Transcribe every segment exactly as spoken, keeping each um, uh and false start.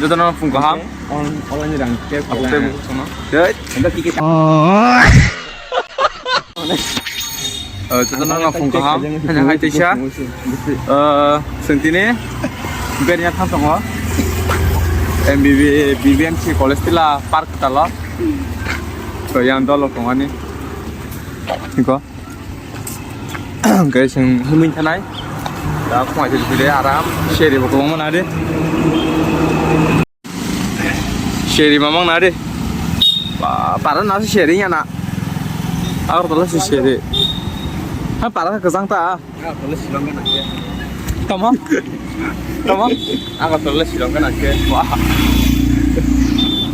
Jotono phung kaham. Abotei. Jotono phung kaham. Hai teisa. Sentini. Bernya thang tongo. M B B, B B M C college tila park talo. So yang dolo tongani. Iko. Hwnkhe chwng himwi thanai. Da khwlai thwide aram seri bo kwbangma nadi. Seri mamang nadi. Ba, para na seri yana. Agartala se seri. Ha para kwchang ta. Agartala Shillong gana khe. Tamo? Tamo? Agartala Shillong gana khe. Wah.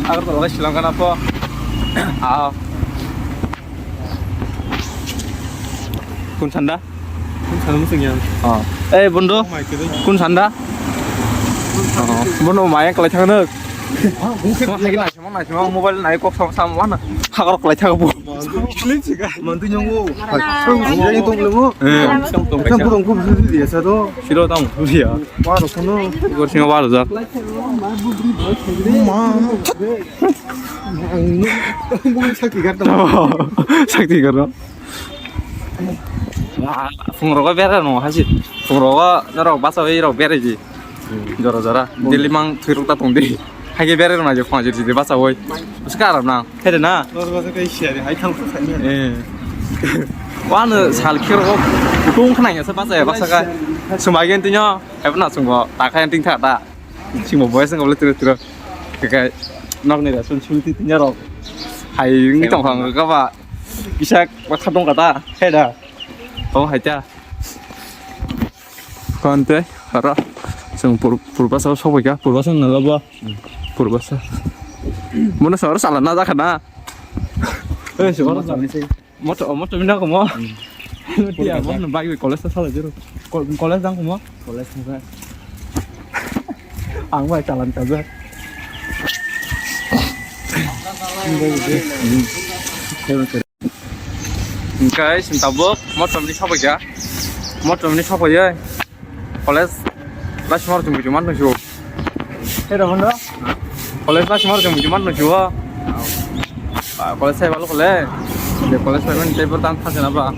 Agartala Shillong gana po. Ah. Kun sanda? Kun sanda muchung yang. Oh. Eh, bondo. Oh my God. Kun sanda? Oh. Bondo maya kwlai thang nuk. Ah, bukhe. Mobile nai kok sam sam wana. Hakor kwlai thang bo. Mantu nyongo. Hai. Yang itu belum. Eh. Sang tu tong kubu dia sado. Siro tong dia. Wah, kono. Gor singa wah jak. Ma. Ang nung, nung sakti garta. Sakti garta. Phungrogo bera no hasi. Phungrogo norok basawi rok bera ji. Jora jora. Delhi mang thwirok ta tong di. Hage bera no je phungo jodi basawi. Bwswk aram na. Hede na. Norok basa kai share hai thang ko sani. Eh. Wano sal khiro tung khna ya sa basa ya basa ka. Sumai gen tinyo. Hepna sungbo ta kha ting tha ta. Singbo boys ngam le tiro tiro. Kakai nok ni rasun sumti tinya rok. Hai wngwi tong phang ka ba. Kisa ba kha tong ka ta. He da. Oh hai ta. Kon te hara. Sung pur pur basa so bai ka. Pur basa na ba. Pur basa. Mona sor sala na da khana. Eh, sor sala. Moto, moto mina ko mo. Moto ya, mo no bike college ta sala jero. College dang ko mo. College ta. Ang bai chalan ka ba. Guys, tabuk moto mini sabai ya. Moto mini sabai ya. College last mor chung bijuman nung chu. Hei Ramondo. College last mor chung bijuman nung chu. College sai balo kole. De college sai man table tan thak na ba.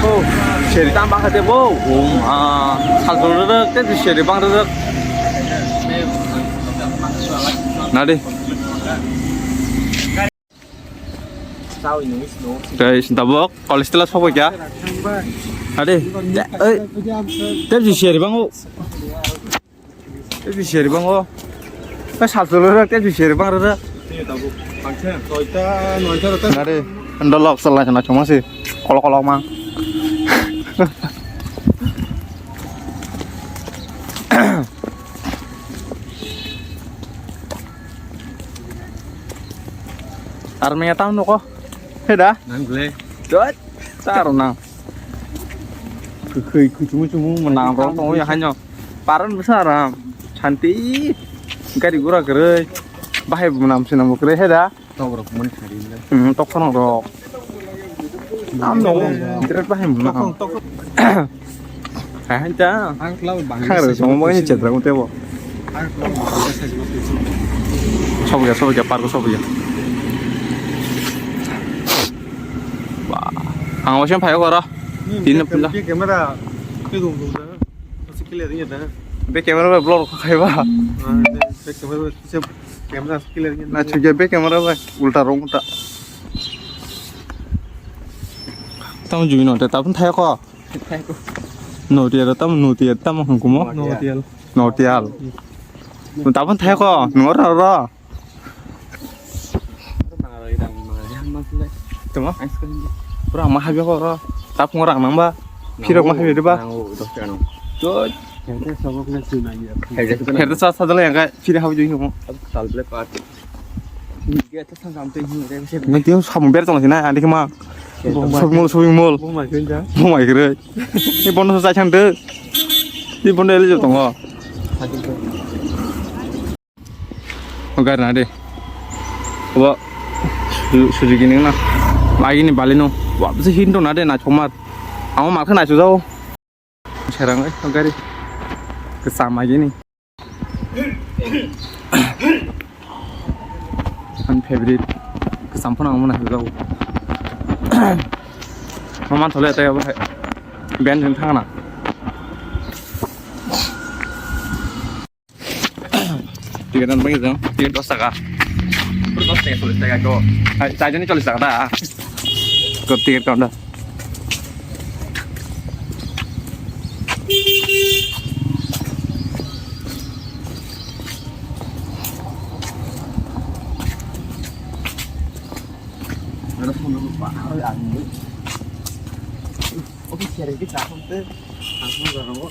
Oh, seri tam bang kate bo. Um, ah, sal rwrwk te seri bang rwrwk. Nadi. Guys, tabuk college tila sobo kya? Nadi. Ei, te seri bang o. Te biseri bang o. Te sal solo ra te biseri bang ra. Nari, ando lok sal na chuma si. Kolok kolok mang. Armenya tam noko. Heda? Nang ble. Dot. Sar nang. Khoi khoi chumu chumu manang rong tong ya hanyo. Paran bwsa aram. Santi. Gari gura kwrwi. Bahai bo nam sinam kwrwi hai da. Tok rok mon khari le. Hmm, tok khorang rok. Nam no. Birat bahai mo nam. Hai hai ta. Ang klau bang. Khar so mo ni chetra ko tebo. Sobo ya, sobo ya, park sobo ya. Wah, ang wasim phayo koro. Tino pila. Camera. Ke gum gum da. Masih clear ya da. Be camera be blur kho khai ba. Be camera be camera clear ya. Na chujak be camera be ulta rong ta. Tamo jui no te tapun thai ko. No tial tamo no tial tamo hangkumo. No tial. No tial. Tapun thai ko no ro ro. Tama? Pura ma habya ko ro. Tap ngorang nang ba. Phirok ma habya de ba. Nang o, dos taka nang. To. Herde sa sa dala yang ka phir habya jui mo. Tal ble pat. Nang tiyo samung ber tong sina andi kema. Shopping mall, shopping mall. Bo mai kre. Ni bono sa chang de. Ni bono ele jotong. O gari na de. Obo. Suzuki ni na. Lagi ni bali no. Wa bisi hin to na de na chomar. Amo ma khe na chujao. Serang eh gari. Kesama gini. Ani favorite. Kesam phone ang mana chujao. Mama thole ta ya ba. Ben thang na. Ticket dan bagi jang, ticket dos taka. Dos taka, solis taka ko. Hai, charjon ni solis taka da. Ko ticket counter. Ada phone number pa, ada yang ini. Oke, share kita sampai. Langsung ke rumah.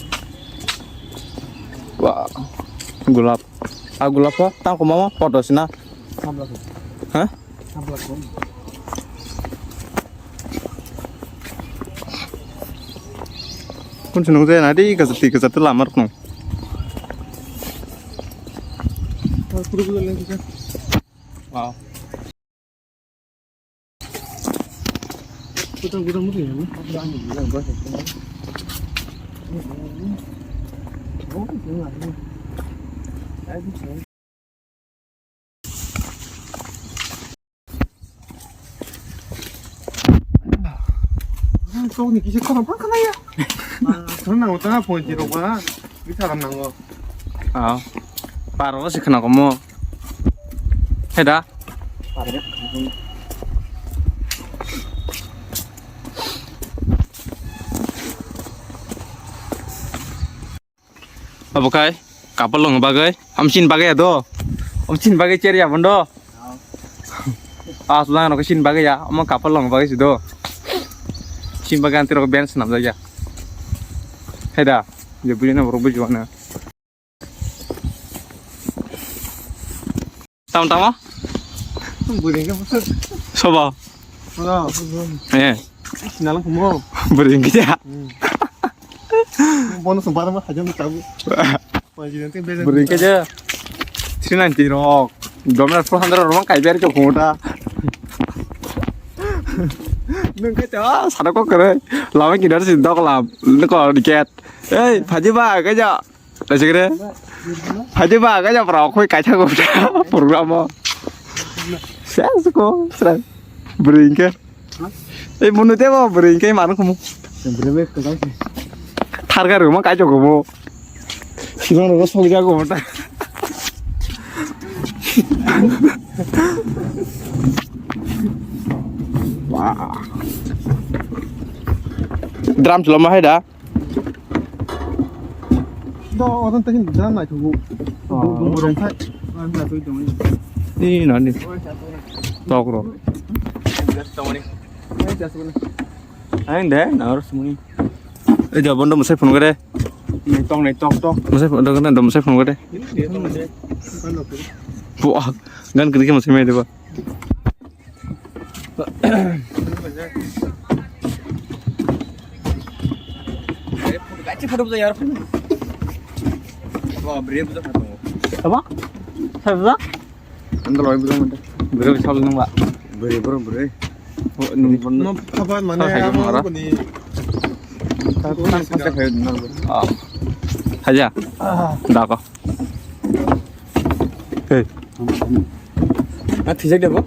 Wah, gulap. Ah, gulap kok? Tang ko mama foto sina. Samlak. Hah? Samlak ko. Kun seneng je nadi kasati kasati lamar kun. Wow. Gudang, gudang, gudang, ya. Sok ni kisa kono phang khna ya. Ma, thang nang ta point rok ba. Bisa ram nango. Ah. Paro se khna komo. Heda. Abo khai kapal long bagwi, amchin bagwi ado. Amchin bagwi cherya bondo. Aslang rok sin bagwi ya, omo kapal long bagwi sido. Sin bagwi anti rok ben snam jaya. Heda, je bujina borok bujiwana. Tam tamo? Buri ke bosok. Sobo? Sobo. Eh. Sinalang kumo. Buri ke ja. Bono sumbar ma hajam tabu. Buri ke ja. Three ninety rok. Domlar four hundred rok kai ber ke kota. Nung ke ta sana ko kere. Lama kidar si dok la. Nung ko diket. Ei, phaji ba ke ja. Lajigre. Haji ba ga jabra khoi kaitha go program o. Ses ko sra. Bring ke. Ei munu te bo bring ke manu kumu. Tharga ruma kai jogo bo. Sibang ro sok jago ta. Wah. Drum chulama hai da. Do, odon takin drum nai thubu. Oh. Dum, dum, dum, khai. Ni nani. Tok ro. Ain de, na oro sumuni. Ei da bondo musai phone gare. Nai tok, nai tok, tok. Musai phone gare, musai phone gare. Bo, gan kri ke musai mai deba. Apa? Saya buka? Anda lagi buka mana? Beri sal nang ba. Beri bro beri. No apa mana? Apa mana? Haja. Dako. Hey. Ah, thijak de bo.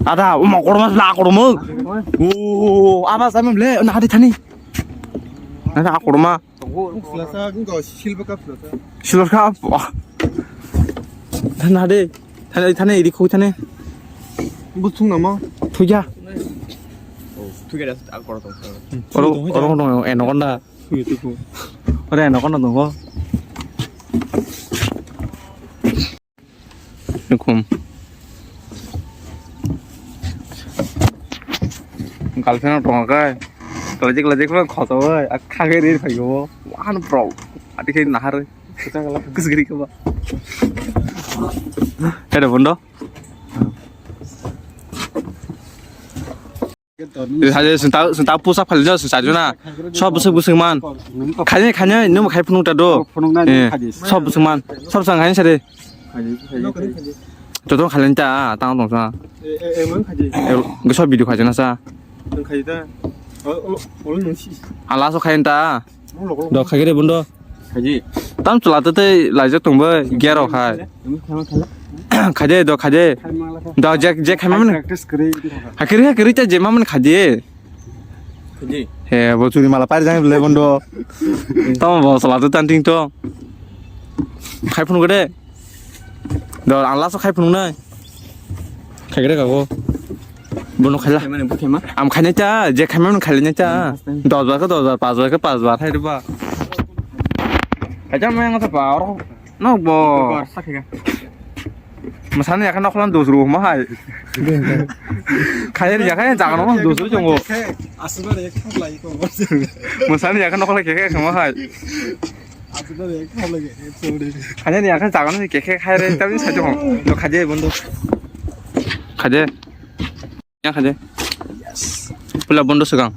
Ada, uma korma sila korma. Oh, apa sama ble? Na hadi thani. Na korma. Silasa, silbaka silasa. Silbaka. Wah. Thani hadi. Thani thani idi khoi thani. Butung nama? Thuja. Oh, thuja das akor to. Oro oro no eno konda. Ore eno kono tongo. Nukhum. Girlfriend tongo kai. Kalajik kalajik phano khoto oi. A khagwi ri phaio. Wan bro. Ati khe nahar. Kus giri kaba. Hede bondo. Haje sung ta, sung ta push up khali jao, sung charjo na. Sob bwswk bwswk man. Khaini, khaini, nwng bo khai phunuk ta do. Eh, sob bwswk man. Sob sang khaini sari. Joto khailani ta, tang tong sa. E, e, e, mang khaji. E, gosok video khaijana sa. Mang khaji ta. O, o, o, nung si. Ala so khailani ta. Mang lok lok. Do khaigre bundo. Khaji. Tam chula te te laijak tong bai, gear rok hai. Mang khaji, mang khaji. Khaji do khaji. Khai mang la kha. Do je, je khai mang. Practice kri. Hakiri hakiri ta je mang khaji. Khaji. He, bo churi mala pari jang le bundo. Tamo bo sala to tan ting to. Khai phunu gede. Do ang laso khai phunu nai. Khai gede kago. Bono khaila. Khai mane bo khai ma? Am khai nai ta, je khai mane khai nai ta. Dos bar ka dos bar, pas bar ka pas bar hai ba. Khai jam yang ta pa oro. No bo. Bar sa khai ga. Masani yakha nokholan dosru ma hai. Khair yakha jaga no dosru jongo. Aswk bar ek thap lai ko. Masani yakha nokholan khe khe ma hai. Aswk bar ek thap lai ek thap lai. Khair yakha jaga no khe khe khair ta bin sa jongo. No khaje bondo. Khaje. Ya khaje. Pula bondo swkang.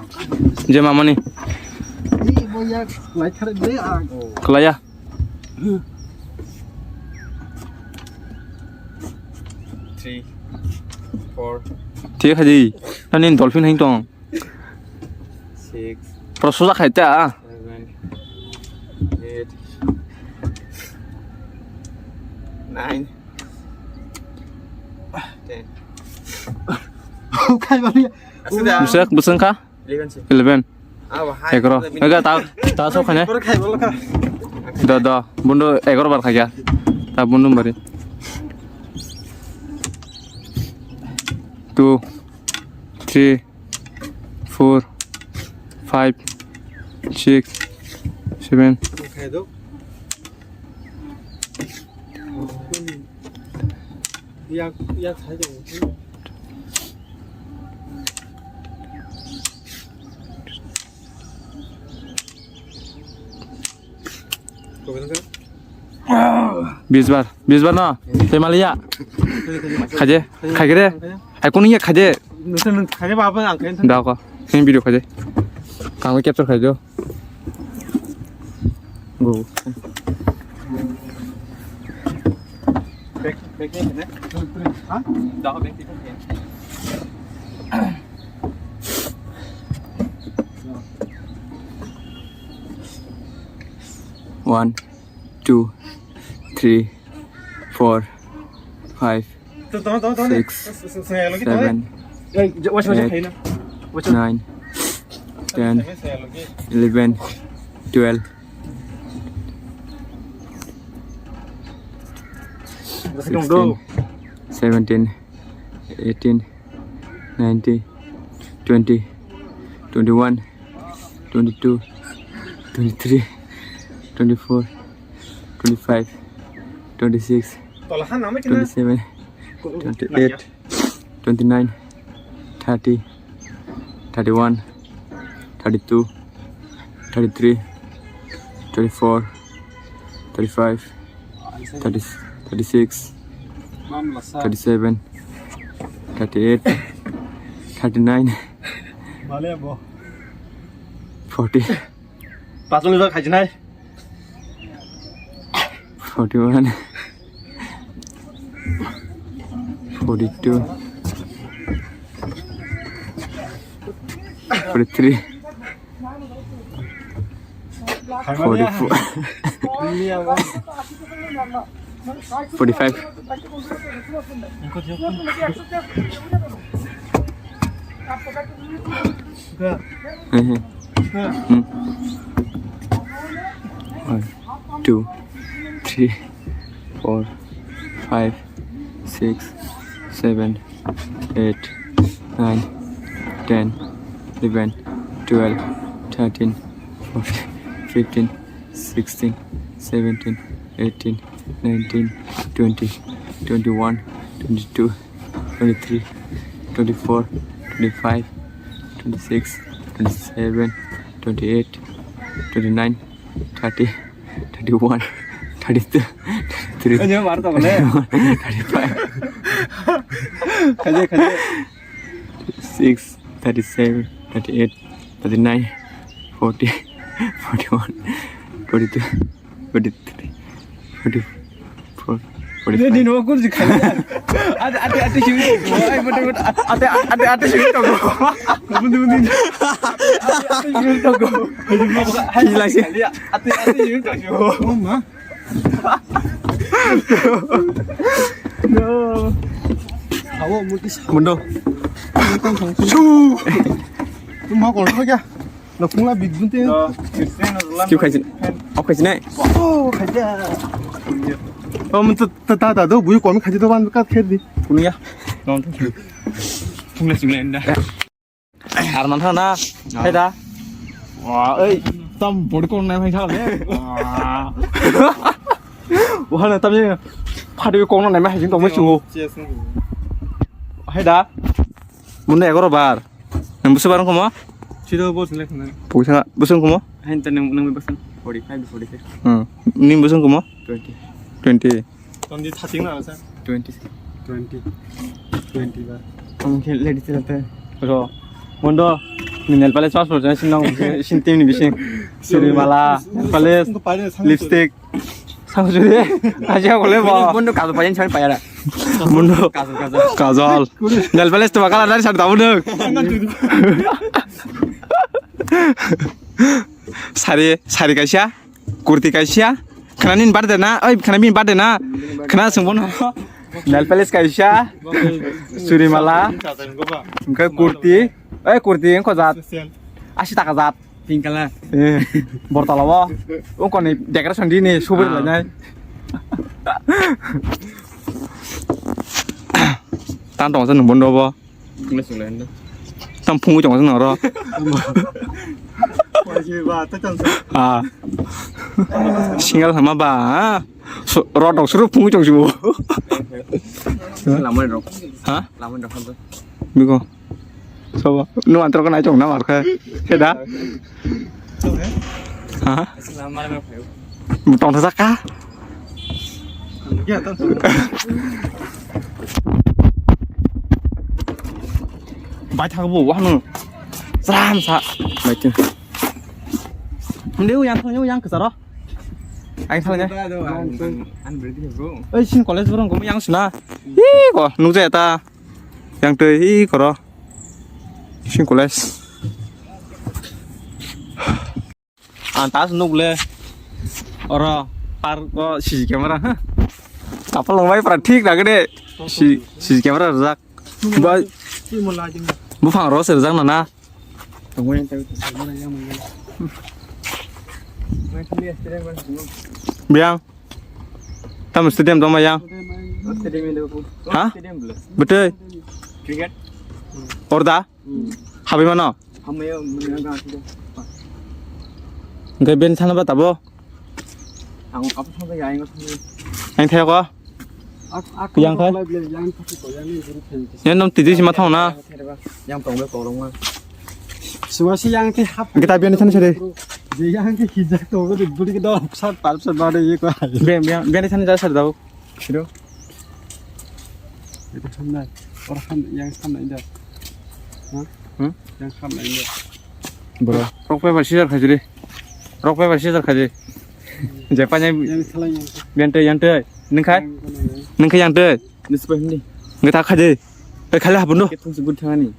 Je mamani. Ni bo ya lai thar de a. Khlaiya. Three, four. Thik khaji. Nani dolphin hai tong. Six. Pro soja khai ta. Seven. Eight. Nine. Ten. Khai bari. Aswk da. Bwswk, bwswk kha? Eleven se. Eleven. Abo hai. Egaroh. Ega ta, ta sok khane. Por khai bolo kha. Da, da. Bundo egaroh bar khaikha. Ta bundo bari. Two, three, four, five, six, seven. Khai do. Yak, yak hai do. Bis bar, bis bar no. Tei maliya. Khaje, khaigre. Ai kunu ya khaje. Nusuk nung khaje baba ang khaje. Da ko. Ni video khaje. Kang capture khajo. Go. Back, back ni ne? Ha? Da ko back ni. One, two, three, four, five, six, seven, eight, nine, ten, eleven, twelve, sixteen, seventeen, eighteen, nineteen, twenty, twenty-one, twenty-two, twenty-three, twenty-four, twenty-five, twenty-six, twenty-seven, twenty-eight, twenty-nine, thirty, thirty-one, thirty-two, thirty-three, thirty-four, thirty-five, thirty, thirty-six, thirty-seven, thirty-eight, thirty-nine, forty. Pass ni jok khaijinai. Forty-one, forty-two, forty-three, forty-four, forty-five. One, two, three, four, five, six, seven, eight, nine, ten, eleven, twelve, thirteen, fourteen, fifteen, sixteen, seventeen, eighteen, nineteen, twenty, twenty-one, twenty-two, twenty-three, twenty-four, twenty-five, twenty-six, twenty-seven, twenty-eight, twenty-nine, thirty, thirty-one, thirty-two, thirty-three, thirty-four, thirty-five, thirty-six, thirty-seven, thirty-eight, thirty-nine, forty, forty-one, forty-two, forty-three, forty-four, Ini, ini, no, aku sih kaya. Ate, ate, ate, sih. Ay, betul, betul. Ate, ate, ate, sih, toko. Betul, betul. Ate, ate, sih, toko. Hai, lagi. Ate, ate, sih, toko. Oh, ma. Mundo. Su. Tum ha kol kya? Na pungla bidun te. Skip khaisi. Off khaisi nai. Oh, khaisi. Oh, mun ta ta ta do bui kom khaisi to ban ka khe di. Kunya. Pungla singla enda. Ar man thana. Hai da. Wa, ei, tam body kong nai mai thale. Wa. Wa na tam ye. Phadi kong nai mai hajing tong mai sungo. Hai da. Mun da egaro bar. Nang busu barang komo? Chido bos le khna. Puisa busu komo? Hai ta nang nang busu. Forty five, forty six. Hmm. Ning busu komo? Twenty. Twenty. Twenty thirty na sa? Twenty. Twenty. Twenty ba. Ang khe lady sila te. Ro. Mundo. Ni nail polish passport jana sin nang sin team ni bising. Suri mala, nail polish, lipstick. Sang suri. Aja kole ba. Mundo kazu payan chan payara. Mundo. Kazu kazu. Kajol. Nail polish to bakala dari sar dabu dek. Sari sari kaisa. Kurti kaisa. Khana nini birthday na? Oi, khana bini birthday na? Khana sung bono. Nail polish kaisa. Suri mala. Hwnkhe kurti. Oi, kurti wngkho jat. Asi taka jat. Pink color. Eh, bortala bo. Wngkoni decoration dini subri lainai. Tan tong sa nung bondo bo. Pungla singla enda. Tam phungwi tongo nang ro. Waji ba ta tam sa. Ah. Single sama ba. So, ro dok suru phungwi tong sibo. Lamai rok. Ha? Lamai rok. Biko. Sobo. Nu antro ko nai tong na mar kha. Heda. Ha? Lamai rok. Tong thajak kha. Bai thang bo wahno. Sram sa. Bai thang. Nde yang thang yang kesaro. Ai thang ya. Oi sin college borong ko yang suna. Ih ko nukja ta. Yang tei ih koro. Sin college. Ang tas nuk le. Oro park o C C camera, ha. Apa long bai pra thik na gede. Si, C C camera rwjak. Bai. Buphang ro se rwjak na na. Biang. Tam stadium tongma yang. Ha? Betul. Cricket. Orda. Habwi mano? Hamya mwnga ga sida. Hwnkhe bini thana ba tabo? Ang apa thangsa ya, ang thangsa. Ang thaya ko? Aku yang khai? Yang thangsa ko, yang ni guru thangsa. Yang nom tidi sima thang na. Yang tong be ko rong ma. Suwa si yang ti hap. Kita bini thana sari. Je yang ti hijak to be budi ke do sat pal sat ba de ye ko. Be, be, bini thana ja sar dao. Siro. Itu hamnai. Orang ham yang hamnai dah. Hah? Hmm? Yang hamnai dah. Bro. Rock paper scissors khaji re. Rock paper scissors khaji. Jepanya. Yang salah yang. Yang te, yang te. Nengkai? Yang mana ya? Nengkai yang te. Nispa hindi. Nggak tak khaji. Eh, khala habundo. Kita sebut tangan ni.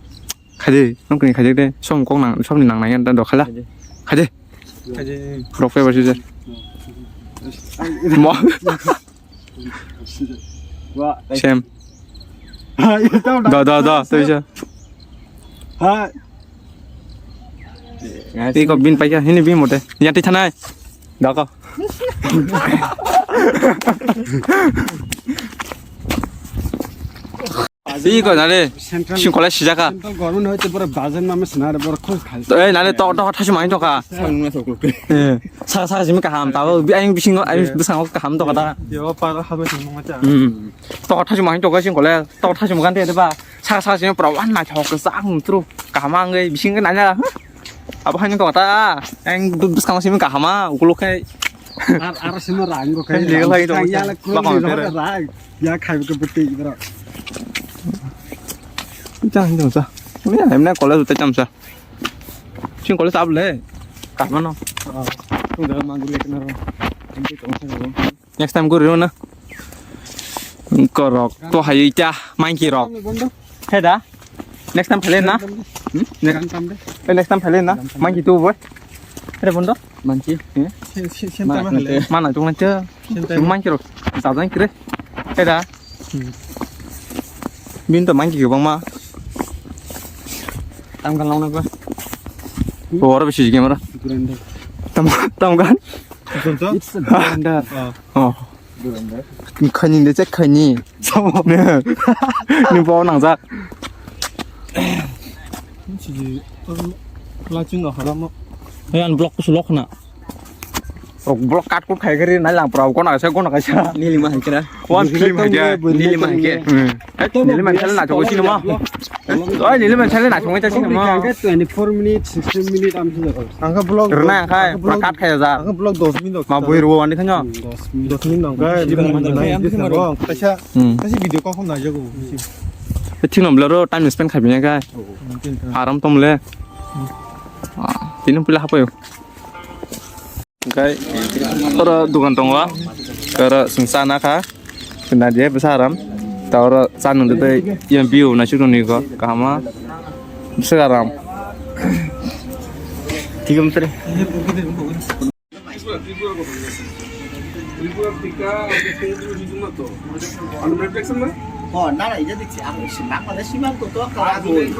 Khaji, nong kini khaji de. Som kong nang, som ni nang nang yan do khala. Khaji. Khaji. Khaji. Rock paper scissors. Mo. Sem. Do, do, do, tei sa. Hai. Tei ko bin paikha, hini bin mote. Yang tei thanai. Dako. Iko nare. Central, sing college sijaka. Central government hoite boro bajen mame sinare boro khoj khai. To, eh, nare to, to, thasu mai to ka. Sang nuna soklo. Eh, sa, sa, jimi kaham, tabo, bi, ayang bisingo, ayang bisango kaham to kata. Yo, para habe sing mama cha. Hmm. To, thasu mai to ka sing college, to, thasu mai kan te ba. Sa, sa, jimi pura wan na thok sa ang tru. Kaham ang gai bising na na. Abo haino to kata. Ayang bisango simi kahama, ukulo kai. Ar, ar sima rang ko kai. Legal hai to. Ya la kuro. Ya khai ko bete ibra. Jang jang sa. Ini ya, ini college utai jam sa. Sing college ab le. Kaham no. Tung da mangu le kena ro. Next time go ro na. Korok to hayui ta monkey rok. He da. Next time phele na. Hmm? Next, eh, next time phele na. Monkey tu boy. Re bondo. Manchi. Eh? Sen, sen, sen Ma-, tama hale. Mana tu manchi. Sen tama. Monkey rok. Jajang kire. He da. Hmm. Bin to monkey bang ma. Tam kan long na ba. Oro bisi game ro. Grinder. Tam, tam kan. It's a grinder. Oh. Oh. Khani de check khani. Ni bo nangjak. Siji, um, lachung no haramo. Hey, an block kusu lok na. Oh, block cut kut khai gari na lang pra ko na sa ko na sa. Nili ma hankira. One film hai dia. Nili ma hanke. Hmm. Nili ma chale na to sino ma. Oi, nili ma chale na chungwi ta sino ma. Twenty-four minute, sixteen minute am sino. Angka block. Rna khai, block cut khai ja. Angka block dos minute. Ma boi ro ani khanyo. Hmm, dos minute. Dos minute nang. Kai, kaisa, hmm, kaisa video kok na jago. Thik no blero time spend khai biya kai. Oh, oh. Aram tom le. Ah, tini pula hapayo. Kai, oro dukan tongo. Oro sung sana kha. Kena dia besar aram. Ta oro cha nung de yang biu na chukno ni ko kahama. Besar aram. Tiga meter. Oh, nara ida diksi aku simak pada simak tuh tuh kalau aku.